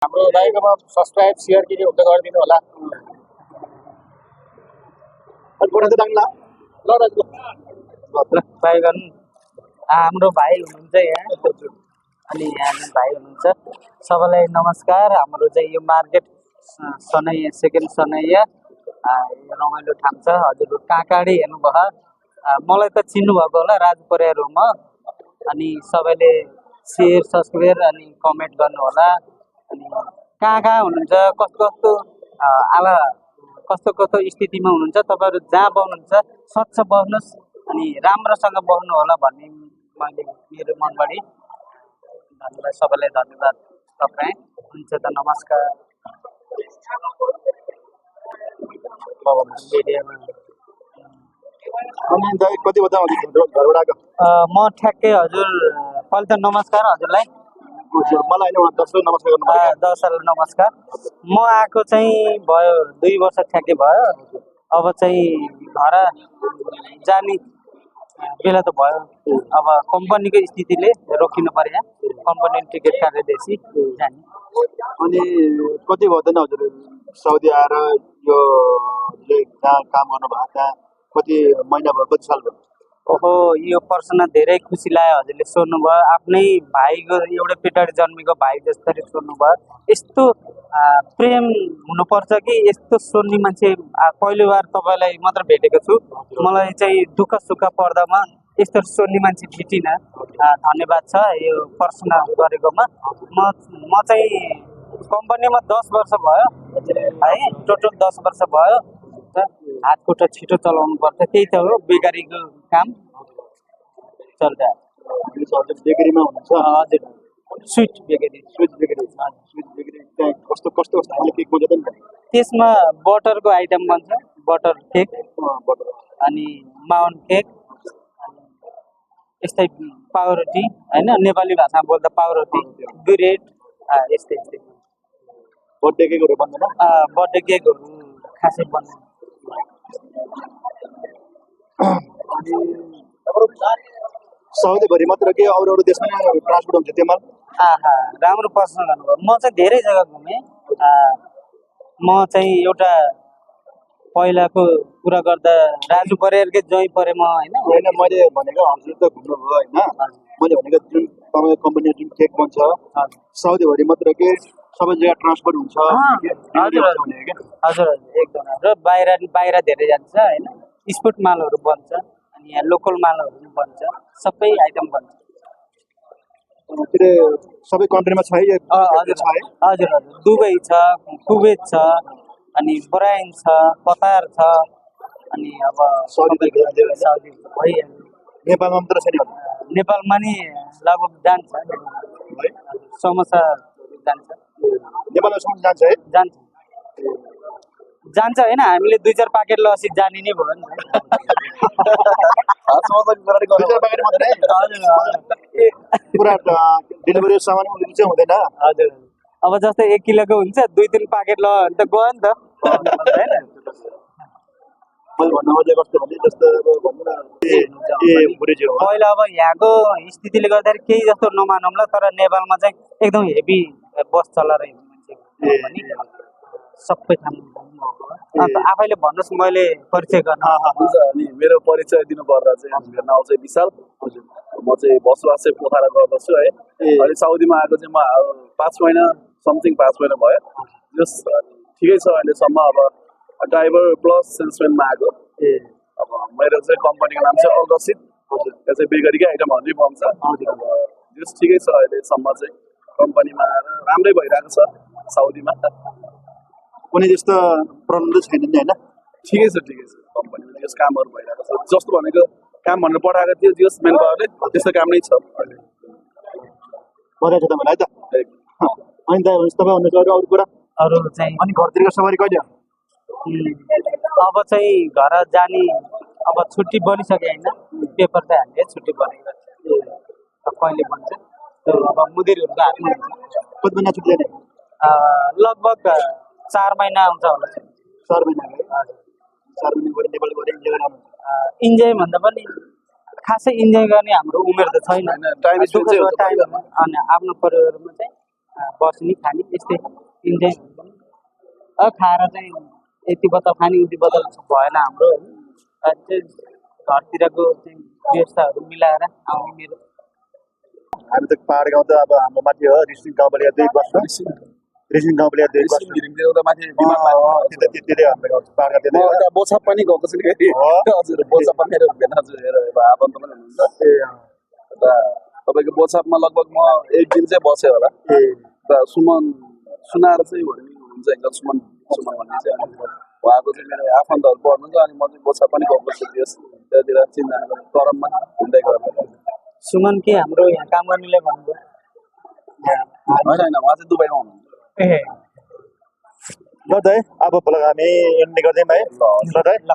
हाम्रो दाइकोमा subscribe share के हुन्छ गरिदिनु होला। ल दाजु ट्राई गर्नु। हाम्रो भाइ हुनुहुन्छ यहाँ अनि यहाँ भाइ हुनुहुन्छ। सबैलाई नमस्कार। हाम्रो चाहिँ यो मार्केट सनैया सेकेन्ड सनैया रमाइलो ठाउँ छ। हजुरहरू कहाँ कहाँबाट हेर्नुभयो मलाई त चिन्नुभएको होला राजु परियार हो म। अनि सबैले सेयर सब्सक्राइब अनि कमेन्ट गर्नु होला। अनि कहाँ कहाँ हुनुहुन्छ कस्तो कस्तो आला कस्तो कस्तो स्थितिमा हुनुहुन्छ तपाईँहरू जहाँ बस्नुहुन्छ स्वच्छ बस्नुहोस् अनि राम्रोसँग बस्नु होला भन्ने मैले मेरो मनबाट धन्यवाद। सबैलाई धन्यवाद तपाईँ। हुन्छ त नमस्कार। अनि दाइ कति बजा घरबाट आएको? म ठ्याक्कै हजुर पहिला त नमस्कार हजुरलाई। मलाई होइन 10 नमस्कार गर्नु पर्यो। 10 साल नमस्कार। म आएको चाहिँ भयो 2 वर्ष ठ्याक्कै भयो। अब चाहिँ घर जाने बेला त भयो। अब कम्पनीको स्थितिले रोकिनु पर्यो। कम्पनी टिकट काटेपछि जाने। अनि कति भयो त हजुर साउदी आएर यो जहाँ काम गर्नुभएको त्यहाँ कति महिना भयो कति साल भयो? ओहो यो प्रश्न धेरै खुसी लाग्यो हजुरले सोध्नुभयो। आफ्नै भाइको एउटै पेटाडी जन्मेको भाइ जस्तै सोध्नुभयो। यस्तो प्रेम हुनुपर्छ कि यस्तो सोध्ने मान्छे पहिलो बार तपाईँलाई मात्र भेटेको छु। मलाई चाहिँ दुःख सुख पर्दामा यस्तो सोध्ने मान्छे भेटिनँ। धन्यवाद छ यो प्रश्न गरेकोमा। म चाहिँ कम्पनीमा 10 वर्ष भयो है। टोटल 10 वर्ष भयो। हात खुट्टा छिटो चलाउनु पर्छ त्यही त हो बेकारीको काम चल्छ। बेकरीमा हुनुहुन्छ? हजुर स्विट बेकरी। स्विट बेकरी त्यहाँ कस्तो कस्तो खाले केक बन्छ त? त्यसमा बटरको आइटम बन्छ। बटर केक अनि माउन्ट केक यस्तै पाउरोटी होइन नेपाली भाषामा बोल्दा पाउरोटी ब्रेड यस्तै यस्तै। बर्थडे केकहरू बन्दैन? बर्थडे केकहरू खासै बन्दैन। अनि साउदीभरि मात्र के अरू अरू देशमा ट्रान्सपोर्ट हुन्छ त्यो माल? राम्रो प्रश्न गर्नुभयो। म चाहिँ धेरै जग्गा घुमेँ। म चाहिँ एउटा पहिलाको कुरा गर्दा राजु परियारकै जोइ परेँ म होइन। मैले भनेको हजुर त घुम्नुभयो होइन। मैले भनेको जुन तपाईँको कम्पनी जुन केक बन्छ साउदीभरि मात्र के सबै जग्गा ट्रान्सपोर्ट हुन्छ? हजुर हजुर एकदम। र बाहिर धेरै जान्छ होइन। स्पोर्ट मालहरू बन्छ अनि यहाँ लोकल मालहरू पनि बन्छ। सबै आइटम बन्छ। सबै कन्ट्रीमा छ है? हजुर हजुर हजुर। दुबई छ, कुवेत छ, अनि बहराइन छ, कतार छ, अनि अब साउदी भइहाल्यो। नेपालमा मात्र छैन? नेपालमा नि लगभग जान्छ समोसा जान्छ। नेपालमा समोसा जान्छ है? जान्छ होइन। हामीले 2-4 प्याकेट लसी जाने नै भयो नि। पुरा डेलिभरी सामान चाहिँ हुँदैन? हजुर। अब जस्तै 1 किलोको हुन्छ 2-3 प्याकेट ल भने त गयो नि त होइन। पहिला अब यहाँको स्थितिले गर्दाखेरि केही जस्तो नमानौँला तर नेपालमा चाहिँ एकदम हेभी बस चलाएर हिँड्ने मान्छे सबै ठाउँ अन्त आफैले भन्नुहोस् मैले परिचय गर्न। हुन्छ। अनि मेरो परिचय दिनु पर्दा चाहिँ मेरो नाउँ चाहिँ विशाल। म चाहिँ बसोबास चाहिँ पोखरा गर्दछु है। अहिले साउदीमा आएको चाहिँ म 5 महिना समथिङ 5 महिना भयो। जस ठिकै छ अहिलेसम्म। अब ड्राइभर प्लस सेल्सम्यानमा आएको। अब मेरो चाहिँ कम्पनीको नाम चाहिँ अल रसिद। त्यो चाहिँ बेकरीकै आइटमहरू नै बन्छ। जस ठिकै छ अहिलेसम्म चाहिँ कम्पनीमा आएर राम्रै भइरहेको छ साउदीमा। कुनै त्यस्तो प्रब्लम त छैन नि होइन? ठिकै छ कम्पनीमा जस कामहरू भइरहेको छ। जस्तो भनेको काम भनेर पठाएको थियो जस मेन पावरले त्यस्तो काम नै छ अहिले। बधाई छ तपाईँलाई त। अनि त तपाईँ भन्नुहोस् अरू कुरा अरू चाहिँ। अनि घरतिरको सवारी कहिले? अब चाहिँ घर जाने अब छुट्टी बनिसक्यो होइन। पेपर चाहिँ हामीले छुट्टी बनेको छ। कहिले बन्छ अब मुदिरहरूको हातमा हुन्छ। कति महिना छुट्टी जाने? लगभग 4 महिना आउँछ होला। 4 महिना? हजुर 4 महिना गएर नेपाल गएर इन्जोय गर्नु? इन्जोय भन्दा पनि खासै इन्जोय गर्ने हाम्रो उमेर त छैन। टाइम अनि आफ्नो परिवारमा चाहिँ बस्ने खाने यस्तै इन्जोय खाएर चाहिँ यति बोतल खाने उति बोतल भएन हाम्रो होइन चाहिँ घरतिरको चाहिँ व्यवस्थाहरू मिलाएर आउने मेरो हामी त पहाड गाउँ त अब हाम्रो माथि हो रिसिङ गाउँबाट 2 वर्ष रिसिङ गाउँबाट 2 वर्ष घिरिङतिर त माथि बिमार त्यतै हाम्रो गाउँ पहाडका म त्यतै यता बोछा पनि गएको छु नि हजुर बोछा पनि मेरो भेना हजुर आफन्त पनि हुनुहुन्छ यता तपाईँको बोछापमा लगभग म 1 दिन चाहिँ बसेँ होला सुमन सुनार चाहिँ हुनुहुन्छ एकदम सुमन सुमन भन्ने चाहिँ उहाँको चाहिँ मेरो आफन्तहरू पढ्नुहुन्छ अनि म चाहिँ बोछा पनि गएको छु त्यतातिर चिन्जानको करममा घुम्दै गएको सुमन के हाम्रो यहाँ काम गर्नेले भन्नुभयो होइन उहाँ चाहिँ दुबईमा हुनुहुन्छ ए ल त है अब भोलि हामी एन्ड गर्दैछौँ है ल त है ल